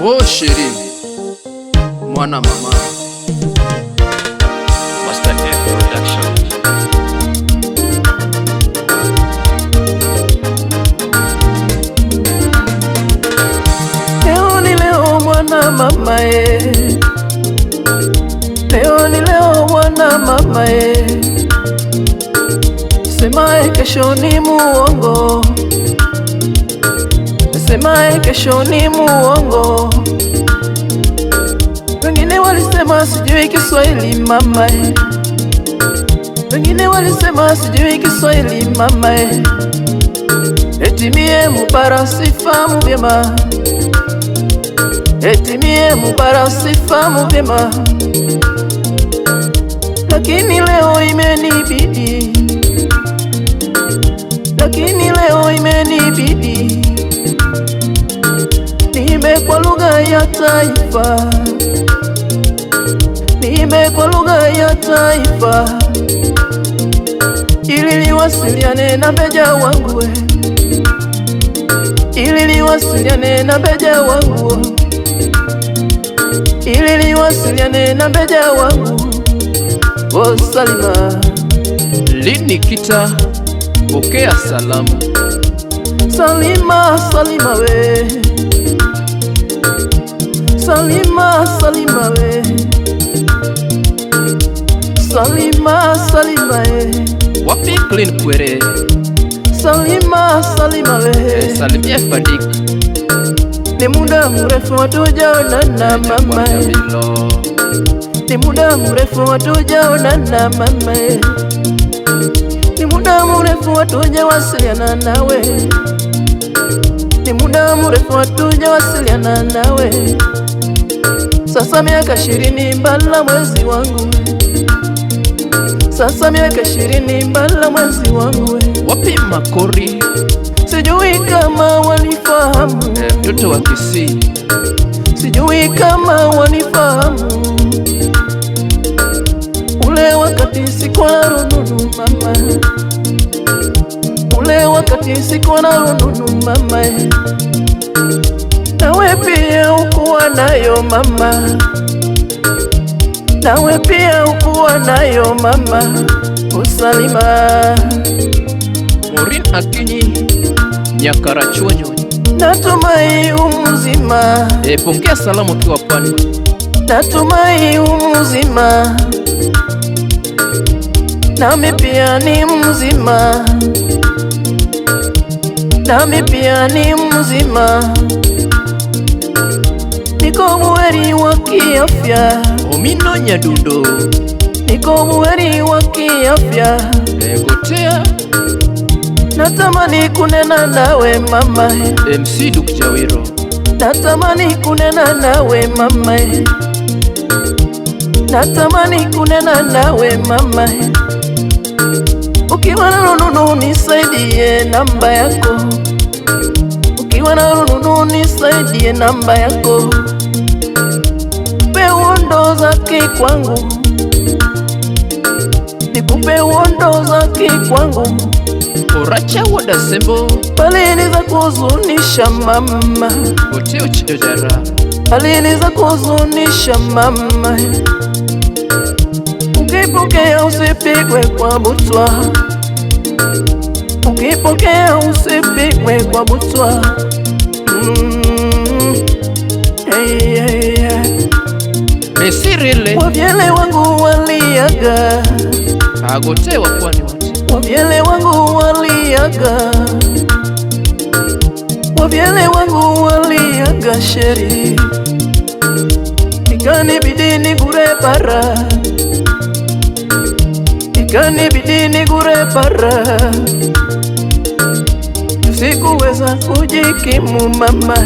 Oh chérie, mwana mama. Master F Production. Leo ni leo mwana mama e. Leo ni leo mwana mama e. Semae kesho ni muongo. Semae kesho ni muongo. Wengine walisema sijui Kiswahili mama e. Wengine walisema sijui Kiswahili mama e. Eti mie mubara sifahamu vyema. Eti mie mubara sifahamu vyema. Lakini leo imenibidi. Lakini leo imenibidi niimbe kwa lugha ya taifa. Niimbe kwa lugha ya taifa ili niwasiliane na mbeja wangu, ili niwasiliane na mbeja wangu, ili niwasiliane na mbeja wangu. Oh Salima. Lini kita pokea salamu. Salima, Salima we. Salima, Salima we. Salima, Salima e. Wapi Clean Kwere? Salima, Salima we. Salimia Fadik. Ni muda mrefu hatujaonana mama. Ni muda mrefu hatujaonana mama. Ni muda mrefu hatujawasiliana nawe. Ni muda mrefu hatujawasiliana nawe. Sasa miaka 20 mbala mwezi wangu. Sasa miaka 20 mbala mwezi wangu. Wapi Makori? Sijui kama wanifahamu. Mtoto wa Kisii. Sijui kama wanifahamu. Ule wakati sikuwa na rununu mama. Ule wakati sikuwa na rununu mama. Nawe pia ukuwa nayo mama. Nawe pia ukuwa nayo mama. Usalima. Maureen Akinyi Nyakarachuonyo. Natumai umuzima. Pokea salamu ukiwa pwani. Natumai umuzima. Nami pia ni mzima. Nami pia ni mzima. Niko buheri wa kiafya. Omino Nyadundo. Niko buheri wa kiafya. Gotea. Natamani kunena nawe mama. MC Dukjawiro. Natamani kunena nawe mama. Natamani kunena nawe mama. Ukiwa na rununu nisaidie namba yako. Ukiwa na rununu nisaidie namba yako. Nikupe uondo zake kwangu. Nikupe uondo zake kwangu. Oracha woda sembo. Palini za kuhuzunisha mama. Oteo chidojara. Palini za kuhuzunisha mama. Ukipokea usipigwe kwa butwa. Ukipokea usipigwe kwa butwa. Hey, hey, hey. Mesirile. Wavyele wangu waliaga. Agote wa pwani wote. Wavyele wangu waliaga. Wavyele wangu waliaga sheri. Ikanibidi nigure para. Ikanibidi nigure para. Sikuweza kujikimu mama.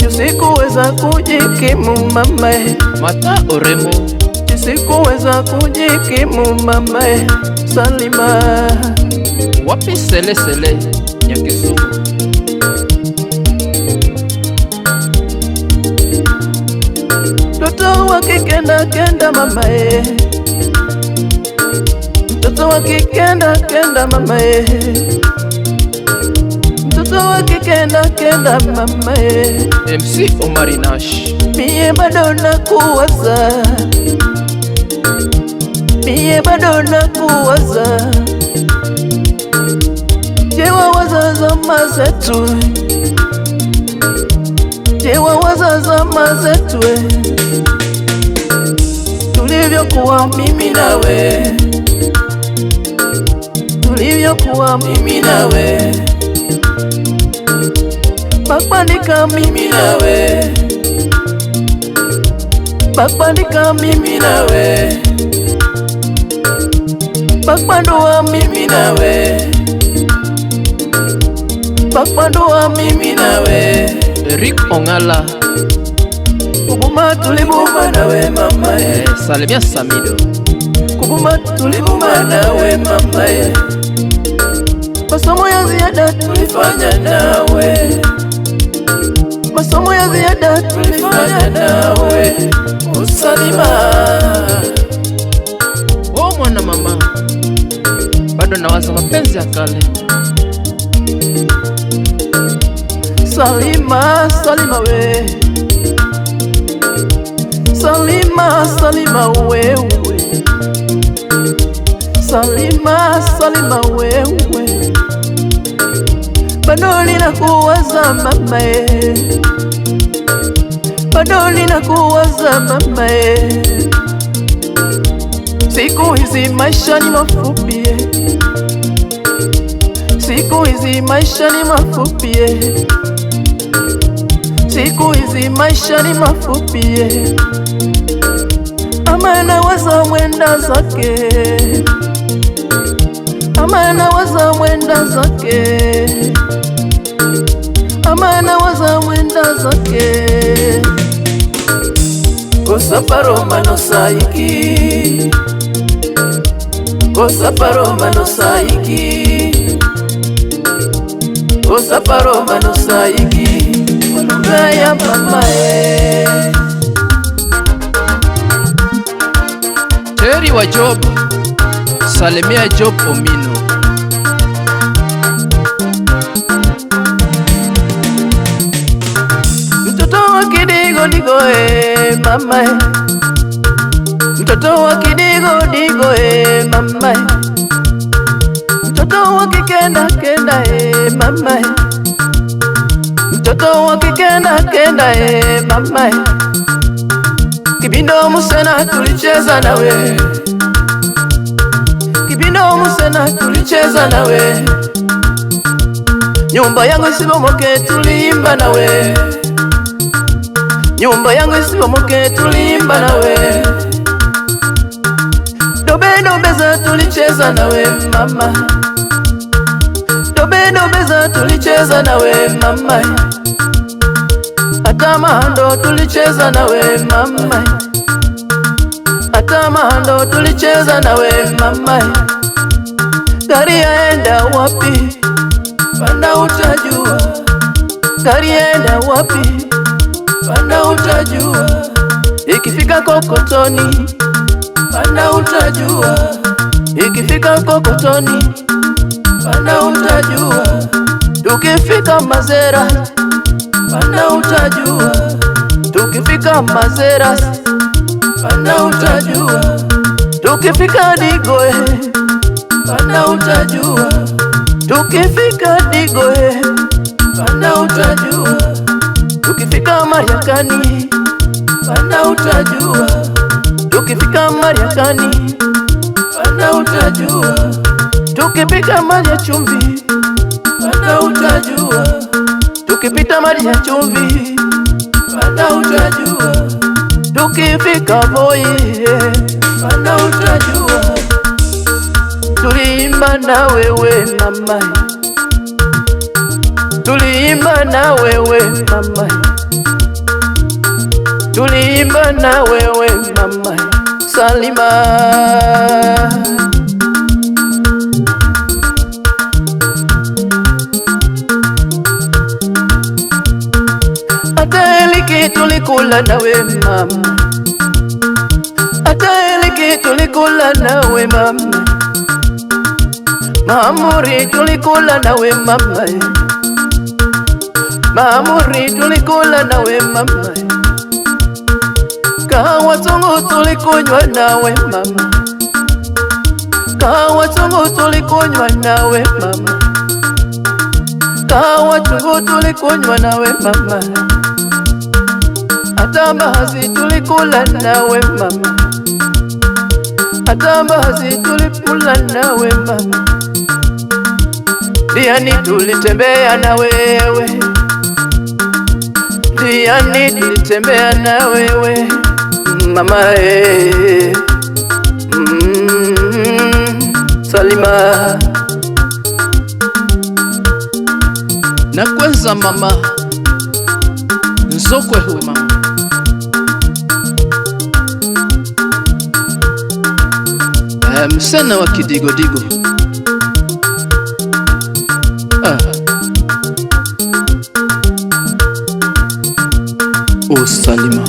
Sikuweza kujikimu mama. Mata Oremo. Sikuweza kujikimu mama. Salima. Wapi sele sele Nyakisumu. Mtoto wa kikenda kenda mama e. Mtoto wa kikenda kenda mama e. Mtoto wa kikenda kikenda kenda mama e. MC Omari Nash. Mie bado nakuwaza, mie bado nakuwaza. Je, wawaza zama zetu, je, wawaza zama zetu tulivyokuwa mimi nawe, tulivyokuwa mimi nawe, bakbandika mimi nawe, bakbandika mimi nawe, bakbandua mimi nawe, bakbandua mimi nawe. Eric Ongala. Kubuma tulibuma nawe mama e. Salimia Samido. Kubuma tulibuma nawe mama e. Masomo ya ziada tulifanya nawe, masomo ya ziada tulifanya nawe Usalima. O mwana mama, bado nawaza mapenzi ya kale. Salima, Salima we, Salima, Salima wewe, Salima, Salima wewe, bado ninakuwaza mama e, bado ninakuwaza mama e. Siku hizi maisha ni mafupi e, siku hizi maisha ni mafupi e, siku hizi maisha ni mafupi e. Ama nawaza mwenda zake, ama nawaza mwenda zake, ama nawaza mwenda zake. Kosa paroma no saiki, kosa paroma no saiki, kosa paroma no saiki, lugha ya mama e. Terry wa Job, salimia Job Omino. Mtoto wa kidigo digo e mama e. Mtoto wa kidigo digo e mama e. Mtoto wa kikenda kenda e mama e. Mtoto wa kikenda kenda e mama e. Kibindo musena tulicheza nawe, kibindo musena tulicheza nawe. Nyumba yangu isibomoke tuliimba nawe, nyumba yangu isibomoke tuliimba nawe. Dobe dobeza tulicheza nawe mama, dobe dobeza tulicheza nawe mama. Hata mahando tulicheza nawe mama, hata mahando tulicheza nawe mama. Gari yaenda wapi? Panda utajua. Gari yaenda wapi? Panda utajua. Ikifika kokotoni, panda utajua. Ikifika kokotoni, panda utajua. Tukifika Mazera, panda utajua. Tukifika Mazera, panda utajua. Tukifika Digoe, panda utajua. Tukifika Digoe, panda utajua. Tukifika Mariakani, panda utajua. Tukifika Mariakani, panda utajua. Tukipita maji ya chumvi, panda utajua. Tukipita maji ya chumvi, panda utajua. Tukifika Voi, panda utajua. Tuliimba na wewe mama, tuliimba na wewe mama, tuliimba na wewe mama Salima. Hata eliki tulikula nawe mama, hata eliki tulikula nawe mama, maamuri tulikula nawe mama, Mahamuri tulikula nawe mama, kahawa chungu tulikunywa nawe mama, kahawa chungu tulikunywa nawe mama, kahawa chungu tulikunywa nawe mama, hata mbaazi tulikula nawe mama, hata mbaazi tulikula nawe mama, Diani tulitembea na wewe, Diani tulitembea na wewe mama eh. Salima. Nakweza mama nzokwe huwe mama. Msena wa kidigodigo. Ah. O Salima.